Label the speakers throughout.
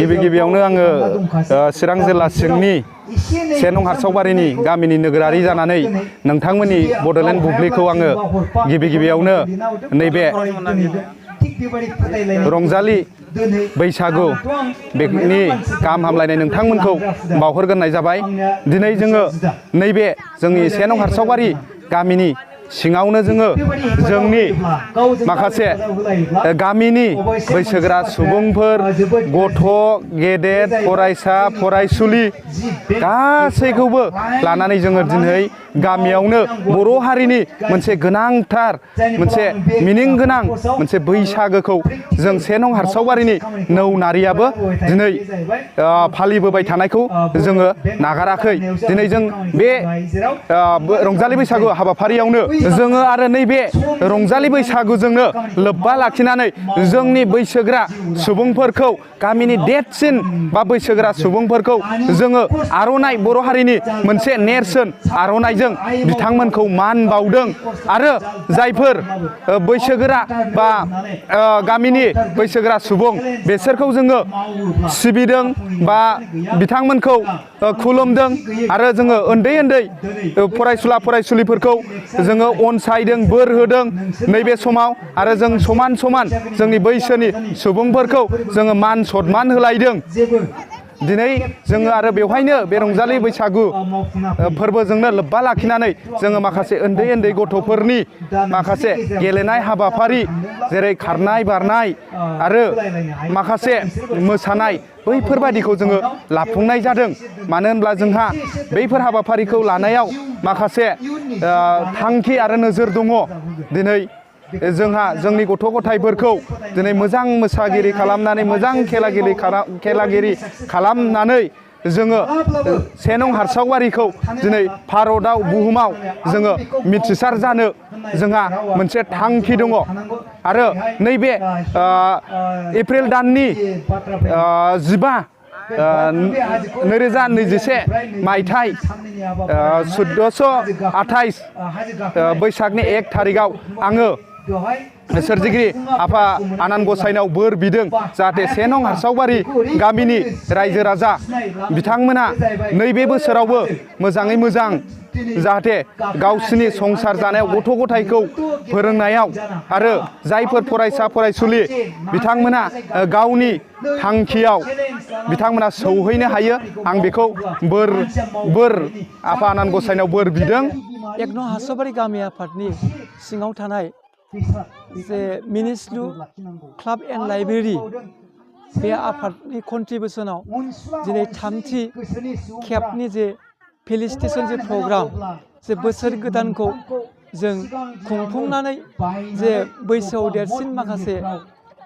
Speaker 1: गिबि गिबियावनो आङो चिरां जिल्ला सिंनि से नं हारसावबारिनि गामिनि नोगोरारि जानानै नोंथांमोननि बड'लेण्ड बुब्लिखौ आङो गिबि गिबियावनो नैबे रंजालि बैसागु बेनि गाहाम हामलायनाय नोंथांमोनखौ बावहरग्रोनाय जाबाय। दिनै जोङो नैबे जोंनि से नं हारसावबारि गामिनि सिङावनो जोंनि माखासे गामिनि बैसोगोरा सुबुंफोर गथ' गेदेर फरायसा फरायसुलि गासैखौबो लानानै जोङो दिनै गामियावनो बर' हारिनि मोनसे गोनांथार मोनसे मिनिं गोनां मोनसे बैसागोखौ जों से नं हारसावबारिनि नौनारियाबो दिनै फालिबोबाय थानायखौ जोङो नागाराखै। दिनै जों बे रंजालि बैसागु हाबाफारियावनो जोङो आरो नैबे रंजालि बैसागुजोंनो लोब्बा लाखिनानै जोंनि बैसोगोरा सुबुंफोरखौ गामिनि देरसिन बा बैसोगोरा सुबुंफोरखौ जोङो आर'नाइ बर' हारिनि मोनसे नेरसोन आर'नाइजों बिथांमोनखौ मान बावदों आरो जायफोर बैसोगोरा बा गामिनि बैसोगोरा सुबुं बेसोरखौ जोङो सिबिदों बा बिथांमोनखौ खुलुमदों आरो जोङो उन्दै उन्दै फरायसुला फरायसुलिफोरखौ जोङो अनसायदों बोर होदों नैबे समाव आरो जों समान समान जोंनि बैसोनि सुबुंफोरखौ जोङो मान सनमान होलायदों। दिनै जोङो आरो बेवहायनो बे रंजालि बैसागु फोरबोजोंनो लोब्बा लाखिनानै जोङो माखासे उन्दै उन्दै गथ'फोरनि माखासे गेलेनाय हाबाफारि जेरै खारनाय बारनाय आरो माखासे मोसानाय बैफोरबादिखौ जोङो लाफुंनाय जादों। मानो होनब्ला जोंहा बैफोर हाबाफारिखौ लानायाव माखासे थांखि आरो नोजोर दङ। दिनै जोंहा जोंनि गथ' गथायफोरखौ दिनै मोजां मोसागिरि खालामनानै मोजां खेलागिरि खालामनानै जोङो से नं हारसावबारिखौ दिनै भारतआव बुहुमाव जोङो मिथिसार जानो जोंहा मोनसे थांखि दङ आरो नैबे एप्रिल दाननि 2021 मायथाइ 1428 बैसागनि 1 थारिखआव आङो सोरजिगिरि आफा आनान गसाइनाव बोर बिदों जाहाथे से नं हारसावबारि गामिनि रायजो राजा बिथांमोना नैबे बोसोरावबो मोजाङै मोजां जाहाथे गावसिनि संसार जानायाव गथ' गथायखौ फोरोंनायाव आरो जायफोर फरायसा फरायसुलि बिथांमोना गावनि थांखियाव बिथांमोना सौहैनो हायो आं बेखौ बोर आफा आनान गसाइनाव बोर बिदों।
Speaker 2: 1 नं हारसावबारि गामि आफादनि सिङाव थानाय जे मिनिस्लु क्लाब एन्ड लाइब्रेरि बे आफादनि कन्ट्रिबिउसनाव दिनै 3थि खेबनि जे फेलिसिटेसन जे प्रग्राम जे बोसोर गोदानखौ जों खुंफुंनानै जे बैसोआव देरसिन माखासे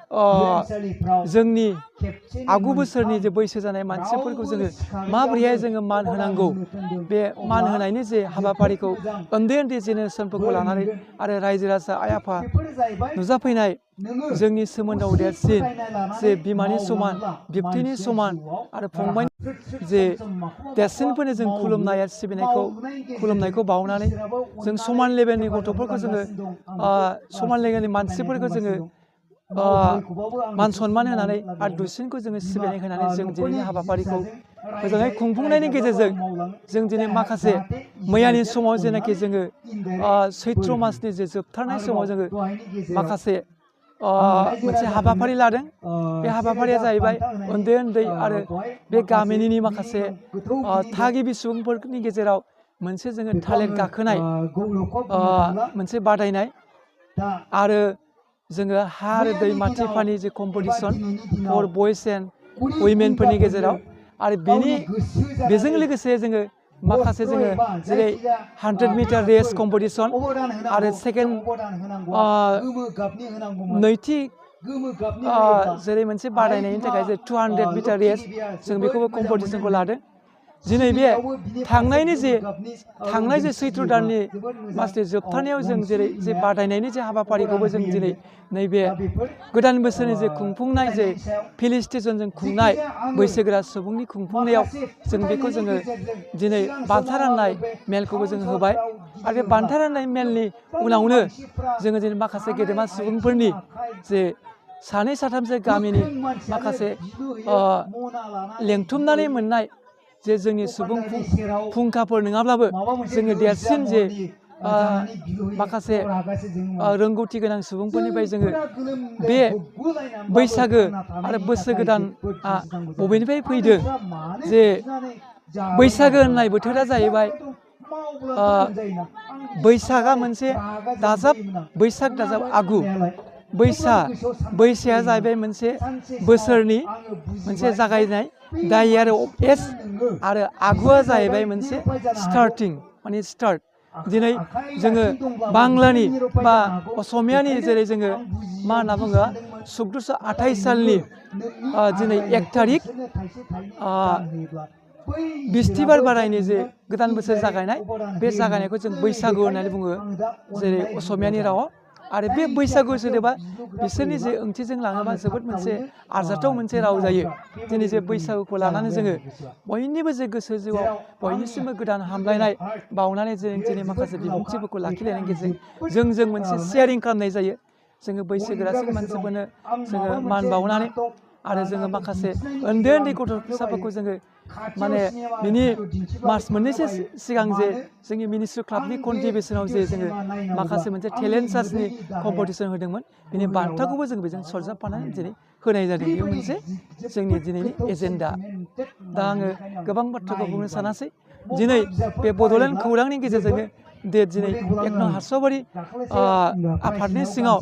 Speaker 2: जोंनि आगु बोसोरनि जे बैसो जानाय मानसिफोरखौ जोङो माबोरैहाय जोङो मान होनांगौ बे मान होनायनि जे हाबाफारिखौ उन्दै उन्दै जेनेरेसनफोरखौ लानानै आरो रायजो राजा आइ आफा नुजाफैनाय जोंनि सोमोन्दोआव देरसिन जे बिमानि समान बिबथैनि समान आरो फंबायनि जे देरसिनफोरनो जों खुलुमनाय आरो खुलुमनायखौ बावनानै जों समान लेभेलनि गथ'फोरखौ जोङो समान लेभेलनि मानसिफोरखौ जोङो मान सनमान होनानै आरो दुइसिनखौ जोङो सिबिनाय होनानै जों दिनैनि हाबाफारिखौ मोजाङै खुंफुंनायनि गेजेरजों जों दिनै माखासे मैयानि समाव जेनाखि जोङो सैत्र मासनि जे जोबथारनाय समाव जोङो माखासे मोनसे हाबाफारि लादों। बे हाबाफारिया जाहैबाय उन्दै उन्दै आरो बे गामिनि माखासे थागिबि सुबुंफोरनि गेजेराव मोनसे जोङो थालिर गाखोनाय मोनसे बादायनाय आरो जोङो हा आरो दै माथि फानि जे कम्पिटिसन फर बयस एन्ड उइमेनफोरनि गेजेराव आरो बेजों लोगोसे जोङो माखासे जोङो जेरै 100 मिटार रेस कम्पिटिसन आरो नैथि जेरै मोनसे बादायनायनि थाखाय जे 200 मिटार रेस जों बेखौबो कम्पिटिसनखौ लादों। दिनै बे थांनाय जे सैत्र दाननि मासनि जोबथारनायाव जों जेरै जे बादायनायनि जे हाबाफारिखौबो जों दिनै नैबे गोदान बोसोरनि जे खुंफुंनाय जे फेलिसिटेसनजों खुंनाय बैसोगोरा सुबुंनि खुंफुंनायाव जों बेखौ जोङो दिनै बान्था राननाय मेलखौबो जों होबाय आरो बे बान्था राननाय मेलनि उनावनो जोङो दिनै माखासे गेदेमा सुबुंफोरनि जे सानै साथामसो गामिनि माखासे लेंथुमनानै मोननाय जे जोंनि सुबुं फुंखाफोर नङाब्लाबो जोङो देरसिन जे माखासे रोंगौथि गोनां सुबुंफोरनिफ्राय जोङो बे बैसागो आरो बोसोर गोदानआ बबेनिफ्राय फैदों जे बैसागो होननाय बोथोरा जाहैबाय बैसागा मोनसे दाजाब बैसाग दाजाब आगु बैसाया जाहैबाय मोनसे बोसोरनि मोनसे जागायनाय दा इयार अफ एज आरो आगुआ जाहैबाय मोनसे स्टार्टिं माने स्टार्ट दिनै जोङो बांलानि बा असमियानि जेरै जोङो मा होनना बुङो 1428 सालनि दिनै 1 थारिख बिस्थिबार बारायनि जे गोदान बोसोर जागायनाय बे जागायनायखौ जों बैसागु होननानै बुङो जेरै असमियानि रावाव आरो बे बैसागु सोदोबा बिसोरनि जे ओंथिजों लाङोबा जोबोद मोनसे आरजाथाव मोनसे राव जायो दिनै जे बैसागुखौ लानानै जोङो बयनिबो जे गोसो जिउआव बयनिसिमबो गोदान हामलायनाय बावनानै जों दिनै माखासे बिबुंथिफोरखौ लाखिलायनायनि गेजेरजों जों मोनसे शेयारिं खालामनाय जायो जोङो बैसोगोरासिन मानसिफोरनो जोङो मान बावनानै आरो जोङो माखासे उन्दै गथ'साफोरखौ जोङो माने बिनि मास मोननैसो सिगां जे जोंनि मिनिस्ट्रि क्लाबनि कन्ट्रिबिउसनाव जे जोङो माखासे मोनसे टेलेन्ट सार्चनि कम्पिटिसन होदोंमोन बिनि बान्थाखौबो जों बेजों सरजाबफानानै दिनै होनाय जादों बेयो मोनसे जोंनि दिनैनि एजेन्डा दा आङो गोबां बाथ्राखौ बुंनो सानासै दिनै बे बड'लेण्ड खौरांनि गेजेरजोंनो दिनै 1 नं हारसाबारि आफादनि सिङाव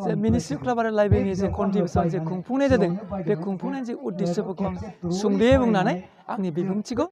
Speaker 2: जे मिनिस्ट्रि क्लाब आरो लाइब्रेरिनि जे कन्ट्रिबिउसन जे खुंफुंनाय जादों बे खुंफुंनायनि जे उद्देশ্যफोरखौ आं सुंद'यै बुंनानै आंनि बिबुंथिखौ